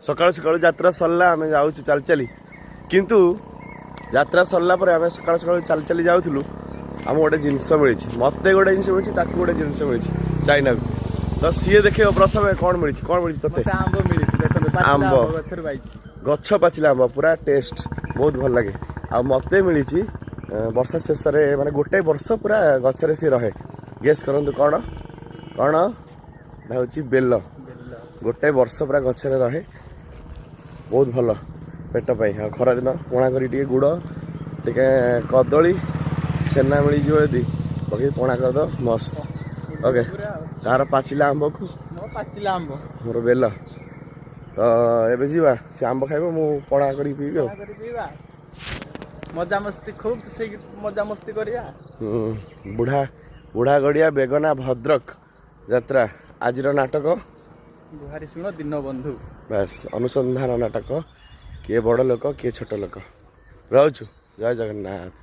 ସକାଳୁ ସକାଳୁ ଯାତ୍ରା ସରିଲା, ଆମେ ଯାଉଛୁ ଚାଲି ଚାଲି। କିନ୍ତୁ ଯାତ୍ରା ସରିଲା ପରେ ଆମେ ସକାଳୁ ସକାଳୁ ଚାଲି ଚାଲି ଯାଉଥିଲୁ, ଆମକୁ ଗୋଟେ ଜିନିଷ ମିଳିଛି। ମୋତେ ଗୋଟେ ଜିନିଷ ମିଳିଛି, ତାକୁ ଗୋଟେ ଜିନିଷ ମିଳିଛି, ଚାଇନାକୁ। ତ ସିଏ ଦେଖିବ ପ୍ରଥମେ କ'ଣ ମିଳିଛି। କ'ଣ ମିଳିଛି ତତେ? ମତେ ଆମ୍ବ ମିଳିଛି, ଦେଖନ୍ତୁ, ପାଚିଲା। ଆମ୍ବ। ଆମ୍ବ ଗଛରୁ ପାଇଛି। ଗଛ ପାଚିଲା ଆମ୍ବ ପୁରା ଟେଷ୍ଟ, ବହୁତ ଭଲ ଲାଗେ। ଆଉ ମୋତେ ମିଳିଛି ବର୍ଷ ଶେଷରେ, ମାନେ ଗୋଟେ ବର୍ଷ ପୁରା ଗଛରେ ସିଏ ରହେ। ଗେସ୍ କରନ୍ତୁ କ'ଣ କ'ଣ? ଏଟା ହେଉଛି ବେଲ। ବେଲ। ଗୋଟେ ବର୍ଷ ପୁରା ଗଛରେ ରହେ, ବହୁତ ଭଲ ପେଟ ପାଇଁ। ଆଉ ଖରାଦିନ ପଣା କରି ଟିକେ ଗୁଡ଼, ଟିକେ କଦଳୀ, ଛେନା ମିଳିଯିବ ଯଦି, ପକେଇ ପଣା କରିଦେବ, ମସ୍ତ। ଓକେ। ପୁରା ଆଉ। ତାର ପାଚିଲା ଆମ୍ବକୁ ମୋ ପାଚିଲା ଆମ୍ବ। ମୋର ବେଲ। ତ ଏବେ ଯିବା, ସେ ଆମ୍ବ ଖାଇବ, ମୁଁ ପଣା କରିକି ପିଇବି ଆଉ। ପଣା କରି ପିଇବା, ମଜାମସ୍ତି, ଖୁବ ସେଇ ମଜାମସ୍ତି କରିବା। ବୁଢ଼ା ବୁଢ଼ା ଗଡ଼ିଆ, ବେଗନା, ଭଦ୍ରକ ଯାତ୍ରା। ଆଜିର ନାଟକ ଗୁହାରି ଶୁଣ ଦୀନ ବନ୍ଧୁ। ବାସ୍, ଅନୁସନ୍ଧାନ ନାଟକ, କିଏ ବଡ଼ ଲୋକ, କିଏ ଛୋଟ ଲୋକ। ରହୁଛୁ, ଜୟ ଜଗନ୍ନାଥ।